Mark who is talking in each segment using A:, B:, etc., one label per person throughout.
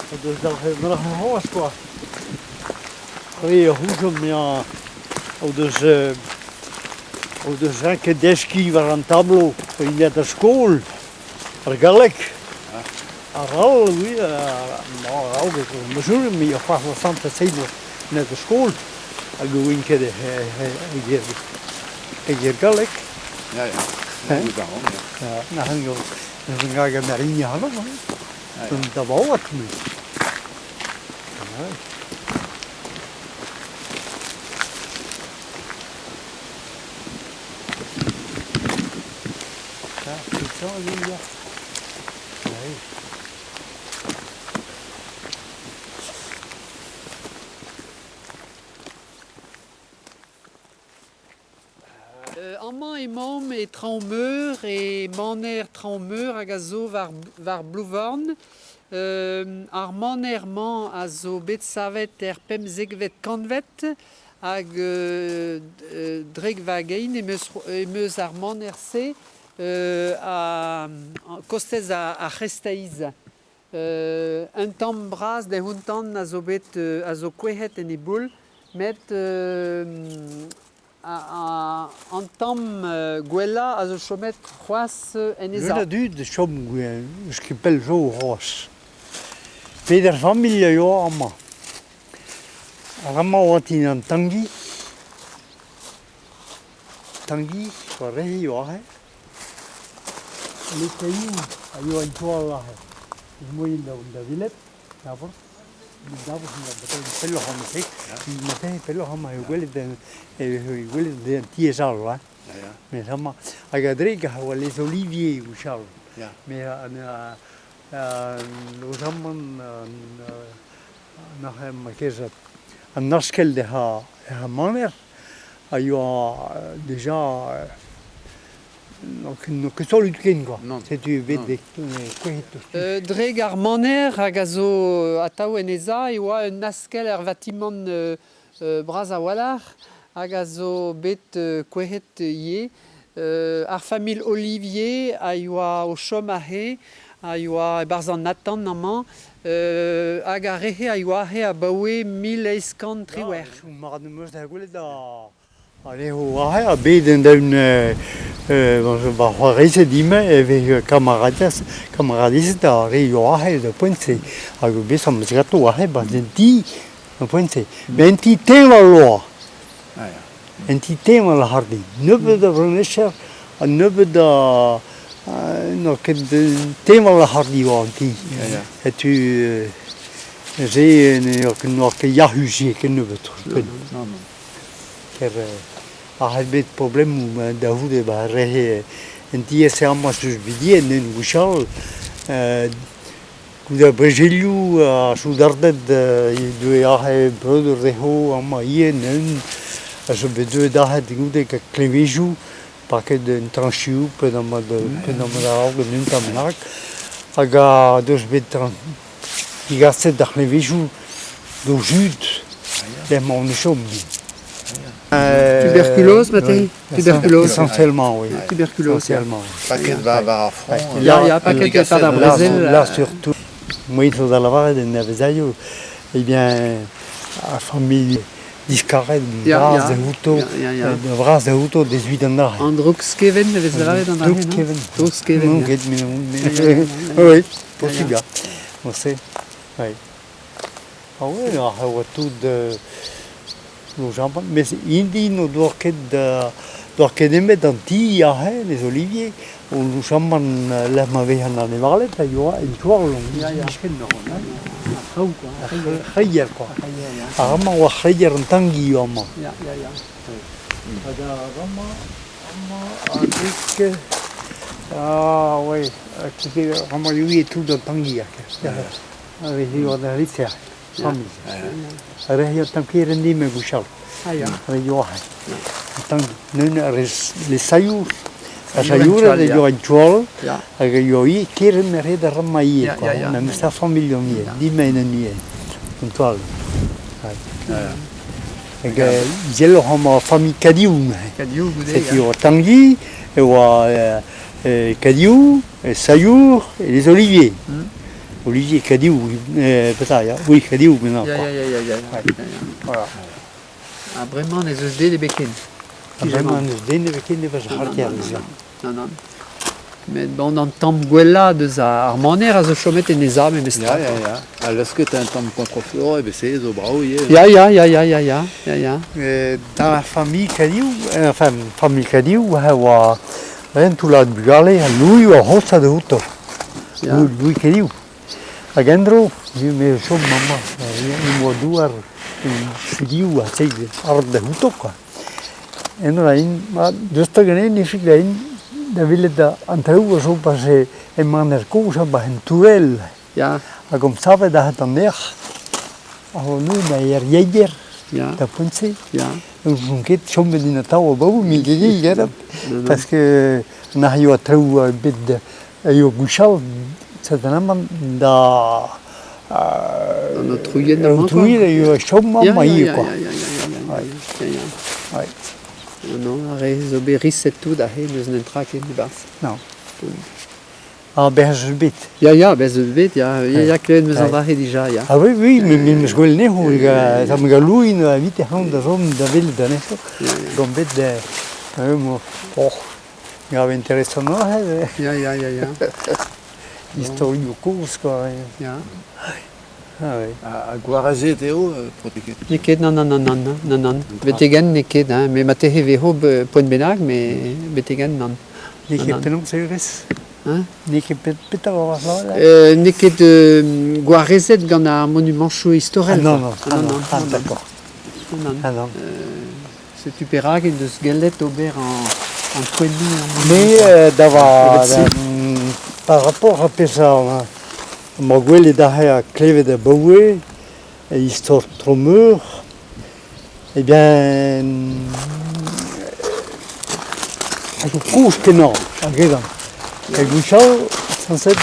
A: Deus d'ar c'hoazh kwa. Re a c'houzomp ya o deus o deus ranket deskiñ war an tablo pa int aet da skol ar galleg. Ar all oui, a-raok ma soñj me c'hoazh oa sañset se oa da skol hag e oan ket e ger galleg.
B: Ya, ya. Goût a ran, ya.
A: Na hag an arign ac'hanomp, hein. Da vaouat, me.
C: Amañ emaomp e Traoñ-Meur, e maner Traoñ-Meur hag a zo war war Blouvorn. Ar maner-mañ a zo bet savet er pemzekvet kantved hag drek war-gein em eus ar maner-se a-kostez ar c'hreisteiz. Un tamm bras dehontan a zo bet a zo kouezhet en e boull met an tamm gwellañ a zo chomet c'hoazh en e
A: Leun a
C: sav.
A: dud chom eus ket pell zo c'hoazh. Peder familh a yoa amañ. Ar amañ oa tin an Tangi. Tangi, war re eo aze. Letaioù a yoa en toal aze. Eus moaien da vont da welet, d'abord. D'abord, pelloc'h amañ marteze pelloc'h amañ eo gwelet eo gwelet an tiez all hein. Met amañ hag a-drek a oa les Oliviers gwechall. Mais notamment an askell d'he maner a yoa deja n'eo ket solut ken kwa. Setu bet kouezhet tost.
C: Dreg ar maner hag a zo atav en he za e oa un askell er vatimant bras a-walc'h hag a zo bet kouezhet ivez. Ar familh Olivier a yoa o chom aze, a yoa e-barzh an atant amañ, hag ar re-se a yoa aze abaoe 1818.
A: Mar 'm eus da gwelet anezho aze ha bet en daun va c'hoarezed ivez e vez kamaradez kamaradezed ar re yoa aze da poent-se hag bet am eus ganto aze 'barzh un ti da poent-se. Met un ti teñval oa. Un ti teñval hardi. Nebeut a vrenecher ha nebeut a n'oa ket teñval hardi oa an ti. Setu se n'oa ket yac'hus kennebeut. Ker a bet problemoù da c'houde ba re en tiez amañ eus bidien en gwechall Goude ar brezelioù ar soudarded deuet aze breudeur dezho amañ ivez neuze a zo bet deuet aze goude gant kleñvedoù paket en trañchioù penaos a-raok un un tamm bennak hag a deus bet digaset ar c'hleñvedoù d'o zud lec'h emaon o chom.
C: Tuberculose marteze Tuberculose.
A: Essentiellement, oui.
C: Tuberculose.
A: Essentiellement.
B: Paket war ar front.
C: Ya, ya, paket e-pad ar brezel.
A: Là, surtout, moaien zo da lavaret en nevezaioù, eh bien, ar familh diskaret bras da outo, bras da outo dezuit an arc'h.
C: An droug-skeven e vez lavaret an arc'h,
A: Droug-skeven.
C: Droug-skeven,
A: Non, ket, mais oui, possible, on sait. Oui. Ah oui, a oa tout Lojamant, mes int-i n'o doa ket doa ket nemet an ti aze, les Oliviers, o lojamant lec'h ma vez an anevaled a yoa en Touarlon,
C: Ar c'hraou quoi.
A: Ar c'hreier quoi. Ar amañ oa c'hreier an Tangi amañ.
C: Ya, ya, ya.
A: Hag ar amañ, amañ a-drek, ah ouais, amañ ivez tout an Tangi. A vez eo an lizher. Ar re tamm ket din me gwechall.
C: Ah ya.
A: Ar re yoa. Tamm neuze ar les sailhour. Ar sailhoured a yoa en toal hag a yoa ivez keren a red ar ramañ ivez quoi. Memes ar familh on ivez, din-me en ivez, en toal. Hag izeloc'h amañ familh Kadiou neuze.
C: Kadiou goude,
A: Setu oa Tangi, e oa Kadiou, Sailhour et les Oliviers. Olivier Cadiou, petra, ya, oui, Cadiou maintenant,
C: Ya,
A: quoi.
C: ya, ya, ya, ya,
A: Ouais.
C: ya, ya.
A: Voilà.
C: Ha bremañ n'ez eus den ebet ken.
A: Ha bremañ n'eus den ebet ken evel
C: Non, non,
A: c'harter
C: non,
A: dija.
C: non, non. Met bon, an tamm gwellañ deus ar maner a zo chomet en e za memestra.
B: Ya, ya, ya. Ha leusket un tamm kontroflor e se zo brav ivez.
C: Ya, ya, ya, ya, ya, ya, ya, ya.
A: Dans la famille Cadiou, enfin, famille Cadiou, e oa un toullad bugale ha Louis oa c'hosa da outo.
C: Ya.
A: Louis Cadiou. Hag en-dro, me chom maman, em boa douar Cadiou ha seiz ard da outo, quoi. Eno da in, ma, deus ta ganin, ne fik da in, da welet da an traoù a zo pase emañ er kozh ha ba en tourell.
C: Ya,
A: Hag omp savet ahat an nec'h, ha hon na er jäger
C: ya,
A: da poent-se.
C: ya.
A: N'ouzon ket chomet din atav abaoe, mil ket ket,
C: Non, non.
A: parce que na eo traoù bet a eo gwechall, certainement da
C: An aotrouien
A: an
C: amañ, quoi.
A: aotrouien a eo chom
C: Ya,
A: amañ
C: ya,
A: ivez,
C: ya,
A: quoi.
C: ya, ya, ya, ya, ya, ya, ya.
A: Ouais.
C: Non, non, ar re zo bet riset tout aze, n'eus netra ken e-barzh.
A: Non. Ah, berzh eus bet.
C: Ya, ya, bez eus bet, ya, ya, ya, klevet 'm eus an
A: Ouais.
C: dra-se dija, ya.
A: Ah oui, oui, mais me meus gwell anezho, hag a me galouin evit ec'h da zont da welet anezho.
C: Ya, ya.
A: Gant bet da... mo, oh, gav interesant eh,
C: Ya, ya, ya, ya.
A: istorioù kozh, quoi.
C: Ya.
A: Ah oui.
B: Ha gwarezet eo, proteket.
C: N'eo ket, nann, nann, nann, nann, nann, nann. Betegen n'eo ket, hein, met marteze e vezo poent bennak, met betegen nann.
A: N'eo ket
C: Nann.
A: penaos e rez?
C: Hein?
A: N'eo ket petra war war
C: N'eo ket gwarezet gant ar monumanchoù
A: Ah
C: istorel.
A: non,
C: quoi.
A: non,
C: Ah,
A: ah
C: non,
A: non,
C: non,
A: ah
C: non, non,
A: d'accord.
C: non, non.
A: Ah non.
C: Setu perak en deus gellet ober an, an toennoù. An
A: Mais da va,
C: Evel-se.
A: da, par rapport a pezh a ma gwelet aze ha klevet abaoe, e istor Tromeur, eh bien, a zo kozh-kenañ, a gredan. Ha gwechall, sañset,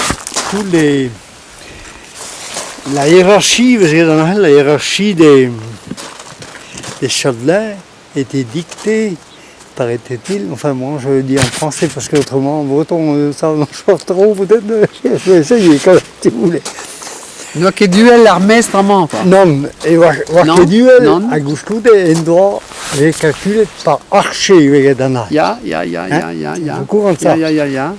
A: tous les... La hiérarchie, vez graet an ahel, la hiérarchie des, des châtelains était dictée, paraît-il, enfin moi je le dis en français parce que autrement en breton ça n'en sort trop peut-être, je vais essayer quand même si vous voulez.
C: N'oa ket duel ar mestr amañ, quoi.
A: Non, e oa, oa
C: Non,
A: ket duel
C: non.
A: hag ouzhkoude en doa vez kalkulet par archer e vez graet an ahel.
C: Ya, ya, ya,
A: Hein?
C: ya, ya, ya.
A: Au courant de ça.
C: Ya, ya, ya, ya.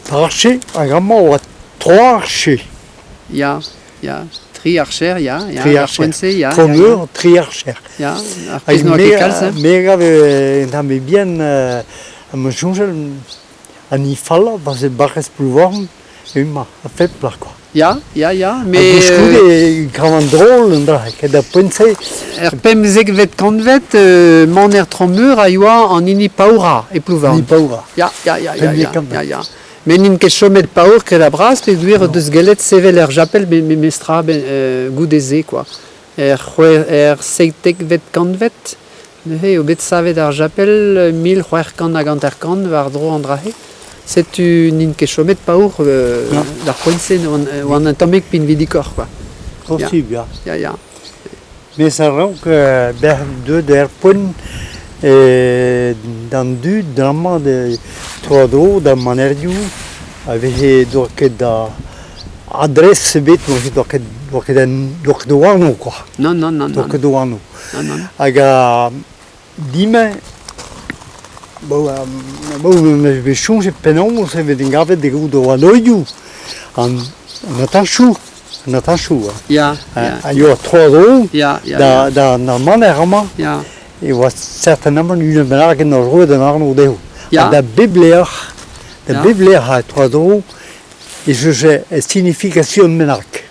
A: Par archer, hag amañ oa trois archers.
C: Ya, ya. Tri archer, ya, ya.
A: Tri
C: Ar
A: archer.
C: poent-se, ya.
A: Tromeur, tri archer.
C: Ya, ya. Ar
A: Hag
C: pezh n'oa
A: me,
C: ket kalz, hein.
A: me a gav un tamm bien am eus soñjal an i fallañ parce que barrez Plouvorn emañ a feploc'h quoi.
C: Ya, ya, ya,
A: Hag
C: mais
A: koulskoude e kavan drol an dra, ket da poent-se.
C: er pemzekvet kantved, maner Tromeur a yoa an hini paourañ e Plouvorn.
A: Ni paourañ.
C: Ya, ya, ya, ya,
A: Pemzek
C: ya,
A: kantved.
C: ya, ya. Met n'int ket chomet paour ket a-bras peogwir o deus gellet sevel er japel memestra ben, goude-se, quoi. Er c'hwec'h, er seitekvet kantved, neuze eo bet savet ar japel 1650 war-dro an dra-se. Setu n'int ket chomet paour d'ar poent-se oant, oant un tammig pinvidikoc'h, quoi.
A: Possible, ya.
C: Ya, ya.
A: Mes a-raok bec'h deuet er poent d'an dud damañ de tro-dro da manerioù a veze doa ket da adres ebet, doa ket doa ket doa ket doa ket oanv quoi.
C: Non, non, non,
A: Doa
C: non.
A: ket oanv.
C: Non, non.
A: Hag a dime bon, bon, me bet soñjet penaos e vez gavet da gaout o anoioù an an atachoù, an atachoù.
C: Ya, ya.
A: A yoa tro-dro
C: Ya, ya,
A: da,
C: ya.
A: da, da maner amañ
C: Ya.
A: e oa certainement unan bennak en ur roet an arno dezho.
C: Ya.
A: Ha da bep lec'h, da
C: Ya.
A: bep lec'h ha tro-dro ez eus e signification bennak.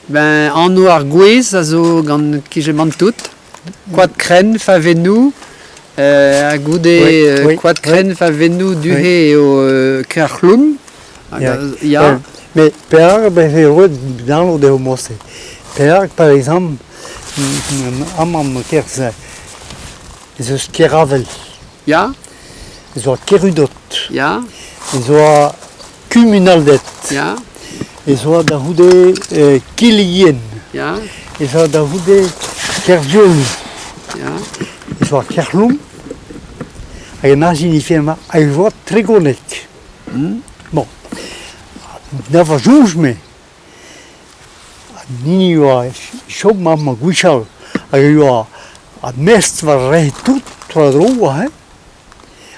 C: Ben, anv ar gwez a zo gant kijemant tout. Koad krenn, favennoù, ha goude
A: Oui, oui,
C: koad krenn, favennoù, du-he
A: Oui.
C: eo Kerc'hloum. Hag
A: Ya.
C: a- ya.
A: Mais perak befe roet d'anv dezho morse. Perak, par exemple, amañ ma kerzh ez eus Keravel,
C: Ya,
A: ez oa Kerudot,
C: ya,
A: ez oa Kumunaldet,
C: ya,
A: ez oa da c'houde Kilien,
C: ya,
A: ez oa da c'houde Kerviolou,
C: ya.
A: ez oa Kerc'hloum, hag en a signifie ma hag ez oa Tregonek.
C: Hmm.
A: Bon, na va soñj-me, An hini oa chom amañ gwechall hag a yoa ar mestr war re tout tro-dro hein,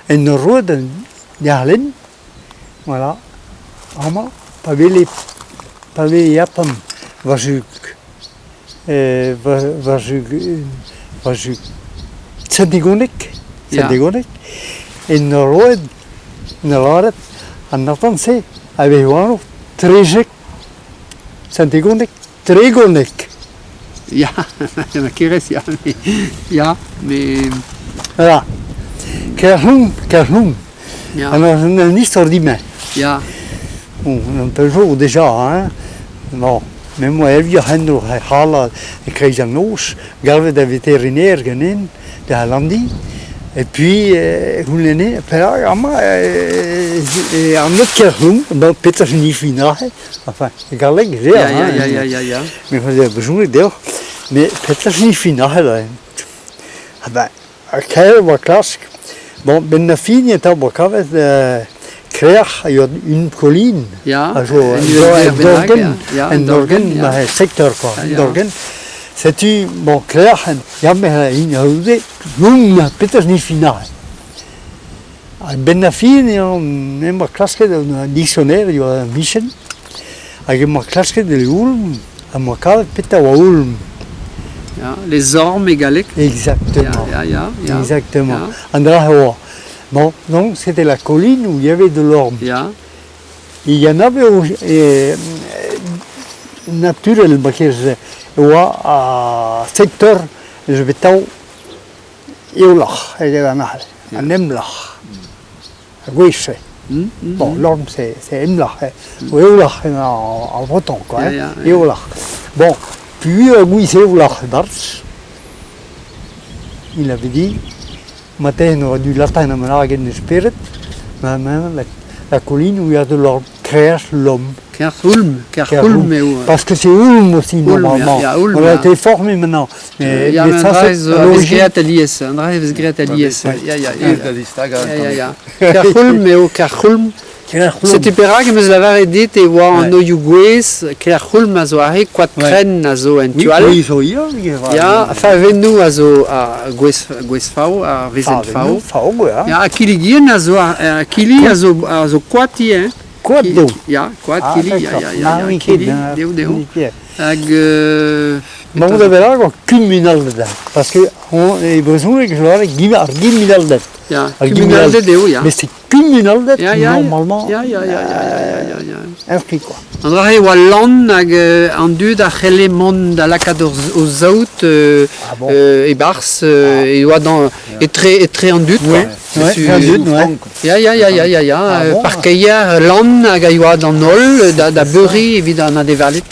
A: en ur roet an diarlenn, voilà, amañ pa wele pa wele Japan war-zu war-zu war-zu Saint-Igoneg, Saint-Igoneg, en ur roet en ur lâret an atant-se a vez anv Trezeg Saint-Igoneg, Tregoneg.
C: Ya, ma kerez, ya, mais, ya, mais...
A: Voilà. Kerhloum, Kerhloum.
C: Ya.
A: Alors, un istor din-me.
C: Ya.
A: Bon, un peu jour déjà, hein. Bon, me 'moa evit eno halañ e-kreiz an noz, galvet ar veterinaire ganin da Landi. Et puis, c'houlenne perak amañ an neud Kerhloum, bon, petra signifie neuze? Enfin, e galleg, se,
C: Ya, ya, ya, ya, ya, ya.
A: Me faisait brezhoneg deoc'h, met petra signifie neuze? Ah ben, kaer 'oa klask. Bon, 'benn ar fin eta 'boa kavet Kreac'h a yoa une colline
C: Ya,
A: a zo
C: un uhelder
A: en
C: bennak,
A: Dorgenn,
C: ya,
A: en Dorgenn,
C: ya.
A: ma sekteur quoi,
C: Ya,
A: en
C: ya.
A: Dorgenn. Setu, bon, Kreac'h, ya, met int a-c'houde, boum, petra signifie neuze? A-benn ar fin eo em boa klasket un dictionnaire diwar ar michenn hag em boa klasket e Oulm ha 'm boa kavet petra oa Oulm.
C: Ya, les ormes e galleg.
A: Exactement.
C: Ya, ya, ya.
A: Exactement.
C: Ya.
A: An dra oa. Bon, donc c'était la colline où il y avait de l'orme.
C: Ya.
A: Il y en avait e, naturel ma ket oa ar sekteur eus bet tav Eoloc'h eget an all, an emloc'h, ar gwech-se. Bon, l'orme c'est c'est emloc'h, hein. Eoloc'h emañ ar breton quoi, hein, eoloc'h. Bon, puis gouiz eoloc'h e-barzh, il avait dit, matin on aurait dû latin bennak en e spered, ma la colline où il y a de l'orme. Creas l'homme.
C: Kerhoulm, Kerhoulm eo.
A: Parce que c'est Ulm aussi,
C: Ulm,
A: normalement.
C: Ya, ya, Ulm,
A: On a
C: ya.
A: été formé maintenant. Mais,
C: Ya,
A: mais
C: mais
A: ça,
C: an dra
A: c'est
C: ez
A: à
C: a vez
A: l'origine.
C: graet alies, an dra ez vez graet alies. Ya, ya, ya.
B: Da distagañ.
C: Ya, ya, ya. Kerhoulm eo, Kerhoulm.
A: Kerhoulm.
C: Setu perak em eus lavaret dit e oa an oioù gouez, Kerhoulm a zo aze, koad krenn a zo en tu all.
A: Oui, zo ivez.
C: Ya, favennoù a zo a gwez, gwez fav, ar vezenn fav.
A: Fav, ya.
C: Ya, ha kiligien a zo, ar kili a zo, a zo koad ivez, hein.
A: Koad deo.
C: Ya, koad,
A: Ah,
C: kili, ya,
A: d'accord.
C: ya, ya,
A: Na,
C: ya,
A: ket,
C: kili,
A: na,
C: deo, deo.
A: ket.
C: Hag...
A: Mont da bennak oa kumunalded. Parce que on, e brezhoneg zo ar ar gimunalded.
C: Ya,
A: Ar
C: kumunalded eo, ya.
A: Mais c'est kumunalded,
C: Ya, ya,
A: normalement,
C: ya, ya, ya, ya, ya, ya, ya.
A: inscrit quoi.
C: An dra e oa lann hag an dud a c'helle mont da lakaat o saout
A: Ah bon.
C: e-barzh, e oa dans, etre, etre an dud, quoi.
A: Ouais, ouais,
C: Setu-
A: an dud, ouais.
C: Ya, ya, ya, ya, ya, ya.
A: Ah bon?
C: Parkeier lann hag a yoa d'an holl da, da beuriñ evit an anevaled.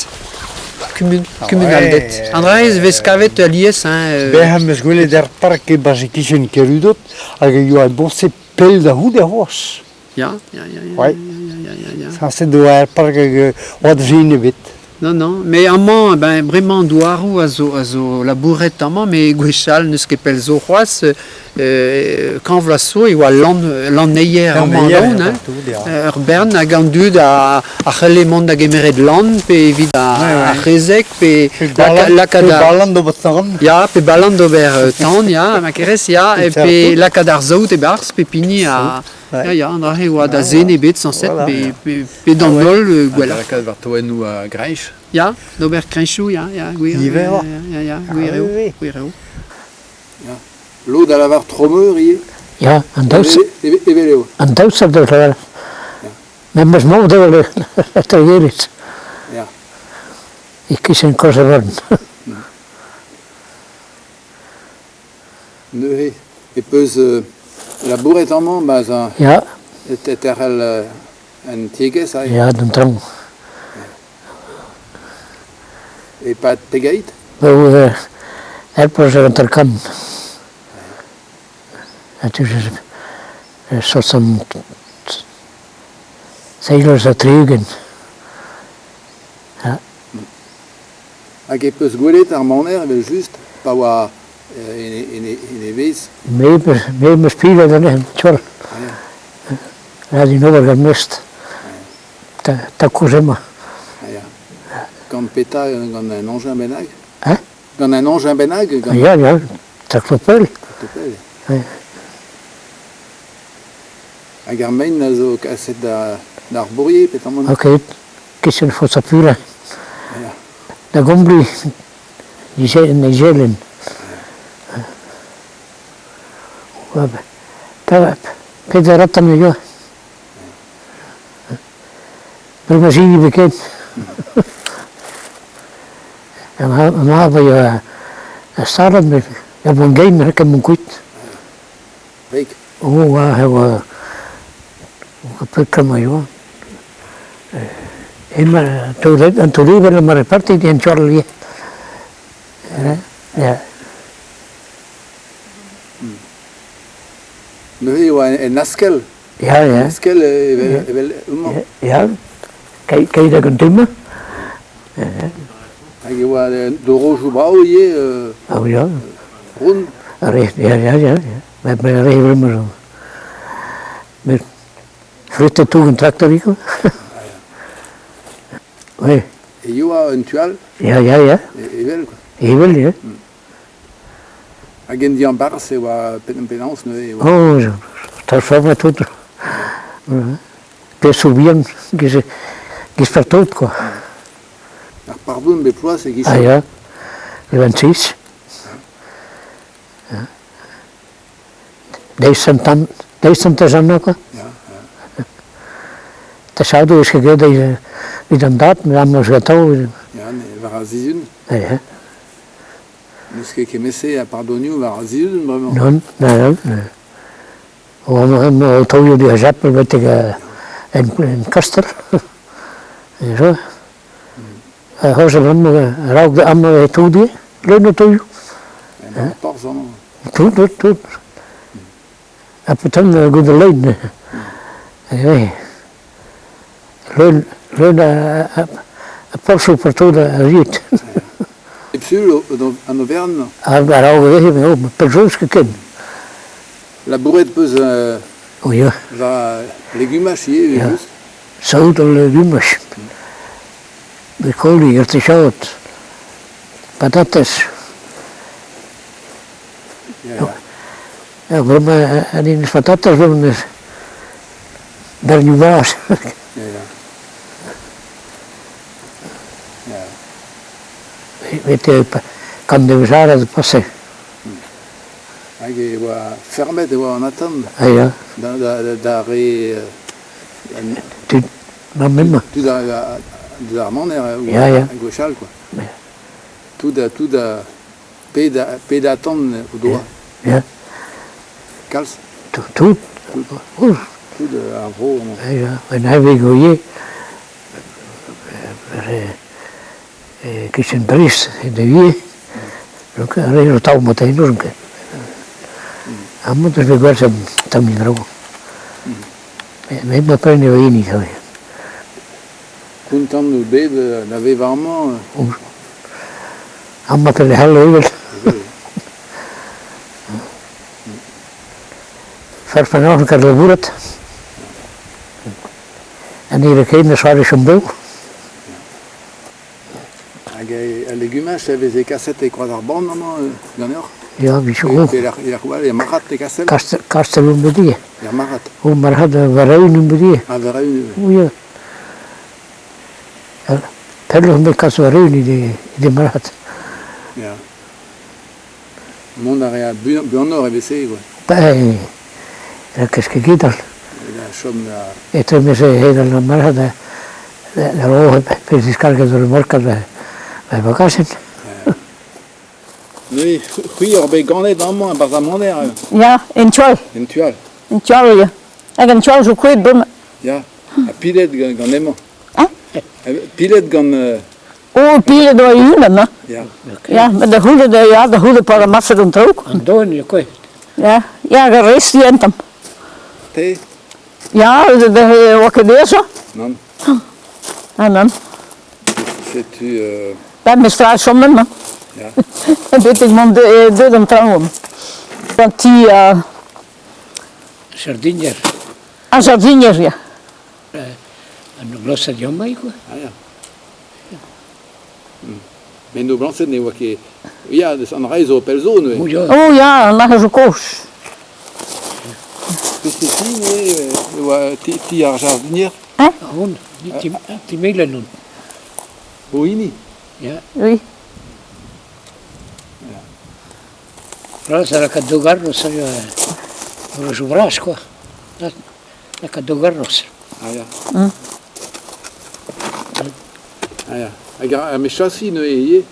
C: Kumun,
A: Ah
C: kumunalded.
A: ouais.
C: An dra ez vez kavet alies, hein.
A: Bezañ 'm eus gwelet er park e-barzh e-kichen Kerudot hag e yoa boñse pell da c'houde c'hoazh.
C: Ya, ya, ya, ya,
A: Ouais.
C: ya, ya, ya, ya.
A: Sañset oa er park hag oa dre ebet.
C: Non, non, mais amañ, ben, bremañ an douaroù a zo, a zo labouret amañ, met gwechall n'eus ket pell zo c'hoazh, kañv vloaz zo e oa lann, lanneier amañ
A: Lanneier,
C: don, hein.
A: partout, ya.
C: Ur bern hag an dud a, a c'helle mont da gemeret lann, pe evit ar,
A: Ouais, ouais.
C: ar c'hezeg, pe
A: Pe
C: laka,
A: balan,
C: lakaat
A: pe
C: ar...
A: balan d'ober tan.
C: Ya, pe balan d'ober tan, ya, ma kerez, ya,
A: Pe
C: e pe
A: tout.
C: lakaat ar saout e-barzh, pep hini a...
A: Ouais.
C: Ya, ya, an dra-se oa da
A: Ah,
C: zen ebet, sañset,
A: Voilà.
C: pe, pe, pe d'an
A: Ah ouais.
C: holl
B: Ha
C: gwelloc'h.
B: lakaat war toennoù a greñch.
C: Ya, d'ober kreñchoù, ya, ya, gwir.
A: Ivez,
C: ya, ya, ya, gwir
A: Ah,
C: eo,
A: oui, oui.
C: gwir eo.
B: Lod a lavar Tromeur ivez.
D: Ya, an daou
B: Evel eo.
D: an daou seurt da lavar. Memes mod eo Tregerit.
B: Ya.
D: E-kichen Korzevern.
B: Neuze e peus labouret amañ ma 'z a
D: Ya,
B: e terc'hel an tiegezh aze.
D: ya, d'an traoñ.
B: E-pad pegeit?
D: Eo er peus hanter-kant. Setu soixante seizh ha tri-ugent. Ya.
B: Hag e peus gwelet ar maner evel-just pa oa en e vez?
D: Me me 'meus pilet anezhañ, tu Ret din ober gant mestr. Ta, ta kourz emañ.
B: Ah, ya. Gant petra gant un añjeñ bennak?
D: Hein?
B: Gant un añjeñ bennak? Gant...
D: Ya, ya, tractopelle.
B: Tractopelle.
D: Ouais.
B: Hag ar mein a zo kaset da, d'ar bourrier petamant?
D: Ok, question fosapura. Da gombli nigelen. Peder atan e yoa. Bremañ hini 've ket. Ma mab a yoa salad met a boan gein ket mont kuit.
B: Veig.
D: Oh, aze oa petra ma yoa. Hemañ an toull-evel emañ repartit en Charlie. Ya.
B: Neuze e oa en askell.
D: Ya, ya.
B: Askell evel, evel homañ.
D: Ya, keit hag an tema.
B: Hag e oa dorojoù brav ivez.
D: Ah ya.
B: Ront.
D: Re, ya, ya, ya. Met re bremañ zo. Met fritet tout un traktor quoi. Oui.
B: E yoa un tu all.
D: Ya, ya, ya.
B: Evel quoi.
D: Evel, ya.
B: Hag en diabarzh e oa penaos neuze e oa.
D: Oh, transforma tout. Pezh bihan giz giz partout quoi.
B: Ar pardon bep bloaz e-giz.
D: Ah ya, le 26. Deiz Sant deiz Santez-Anna quoi.
B: Ya, ya.
D: Da Sadou eus ket graet evit an dad, met am eus atao.
B: Ya, war ar sizhun.
D: Ya.
B: N'eus ket kement-se a pardonioù war ar sizhun bremañ.
D: Non, non, non. O taolioù d'ar chapel betek en, en Kastel. Zo. Ar c'hozh bremañ a-raok amañ e toudi, leun o taolioù.
B: Ar porzh amañ.
D: Tout, tout, tout. Ha petan goude lein. Oui. Leun, leun a, a, a porzhoù partout a riet.
B: Bep sul an overenn.
D: A-raok e vehe, oh, perzh ket ken.
B: Labouret 'peus
D: Oh ya.
B: war legumaj ivez,
D: Ya.
B: just.
D: Saout al legumaj. Brokoli, artichaod, patatez.
B: Ya, ya.
D: Ya, bremañ an hini patatez bremañ eus bernioù bras.
B: Ya, ya. Ya.
D: Met kant deus arat pase.
B: Hag e oa fermet e oa an atant
D: Ah ya,
B: da, da, da, da re
D: tud mamm emañ.
B: Tout ar, tout ar maner
D: Ya, ya.
B: gwechall quoi. Tout a, tout a, ped, a, ped atant o doa.
D: Ya,
B: Kalz,
D: tout, tout. Ouf,
B: tout ar vro amañ.
D: ah ya, un havig ivez. E-kichen Brest e ivez. Donc ar re zo taol mat n'ouzon ket. Amañ deus bet gwerzhet tamm en-dro. Met ma pren eo hini ivez.
B: Kontant out bet da vevañ amañ.
D: Amañ pen e c'hall evel.
B: Evel.
D: Fer penaos ket labourat. Ha ne ket na soare chom bev.
B: Hag al legumaj e veze kaset e Kroaz ar Born amañ ganeoc'h?
D: Ya, bichoù.
B: Pe lec'h all, e marc'had e Kastel?
D: Kastel on bet ivez.
B: Er marc'had.
D: O marc'had Vareun on bet ivez.
B: Ah, Vareun ivez.
D: O ya. Pell on bet kas Vareun ivez marc'had.
B: Ya. Mont a rea buanoc'h e veze, quoi.
D: Ba, e keus ket gedal.
B: Da chom da...
D: Etre mes e hedal ar marc'had da ro pe diskarget ur marc'had da vakasen.
B: Neuze, c'hwi oc'h bet ganet amañ e-barzh ar maner?
E: Ya, en tual.
B: En tual.
E: En tual, ya. Hag en tual zo kouezhet bremañ.
B: Ya, ha pilet gant hemañ.
E: Hein?
B: Pilet gant...
E: Oh, pilet oa e-unan, hein.
B: Ya.
E: Ya, met da c'houde, ya, da c'houde pa ramasset an traoù.
D: An doen eo kouezhet.
E: Ya, ya, hag ar rest dientamp.
B: Te?
E: Ya, da oa ket aes,
B: Nann.
E: Ah, nann.
B: Setu...
E: Ben, mestra chommen, ma.
B: Ya.
E: Betek mont deuet an traoñ. An ti
D: Sardinier.
E: Ar jardinier, ya.
D: An glosa diomai, quoi.
B: Ah, ya. Met noblañsed ne oa ket... Ya, an rae zo pell zo neuze.
D: Oh ya.
E: Oh ya, an arc'h zo kozh.
B: Peseurt ti neuze e oa ti, ti ar jardinier?
E: Hein?
D: Hon, ti, ti melen on.
B: Ho hini?
D: Ya.
E: Oui.
D: Bras a lakaat dogarnos a oa bras quoi. Lakaat dogarnos.
B: Ah ya. Ah ya. Hag ar mechañsi neuze ivez?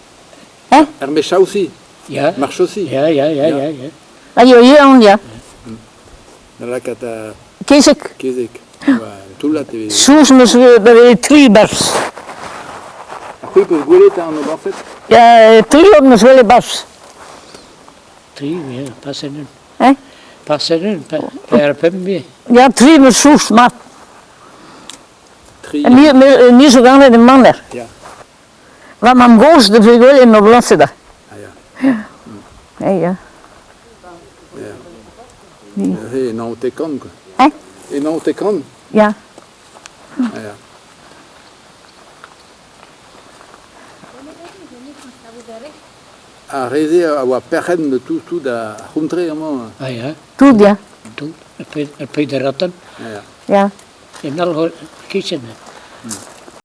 E: Hein?
B: Ar mechañsi?
D: Ya.
B: Marchosi?
D: Ya, ya, ya, ya, ya.
E: Ah, ya, ya, ya.
B: Da lakaat ar
E: Kezeg.
B: kezeg. Ba, toullad e vez.
E: Soñj 'm eus da vezañ tri barzh.
B: Ha c'hwi 'peus gwelet an oberfed?
E: Ya, tri 'm eus gwelet barzh.
D: Tri, ya, pas en un.
E: Hein?
D: Pas en un, pe ar pemp ivez.
E: Ya, tri 'm eus soñj mat.
B: Tri.
E: Ni, me, ni zo ganet e maner.
B: Ya.
E: Va mamm-gozh 'defe gwelet en noblañsed.
B: Ah ya.
E: Ya, ya.
B: Neuze e naontek-kant quoi.
E: Hein?
B: E naontek-kant?
E: Ya.
B: Ah ya. Ar re-se a oa perc'henn de tout, tout ar c'hontre amañ.
D: Ah ya.
E: Tout, ya.
D: Tout. Ar pezh, ar pezh da ratan.
B: Ah ya.
E: Ya.
D: En all kichen.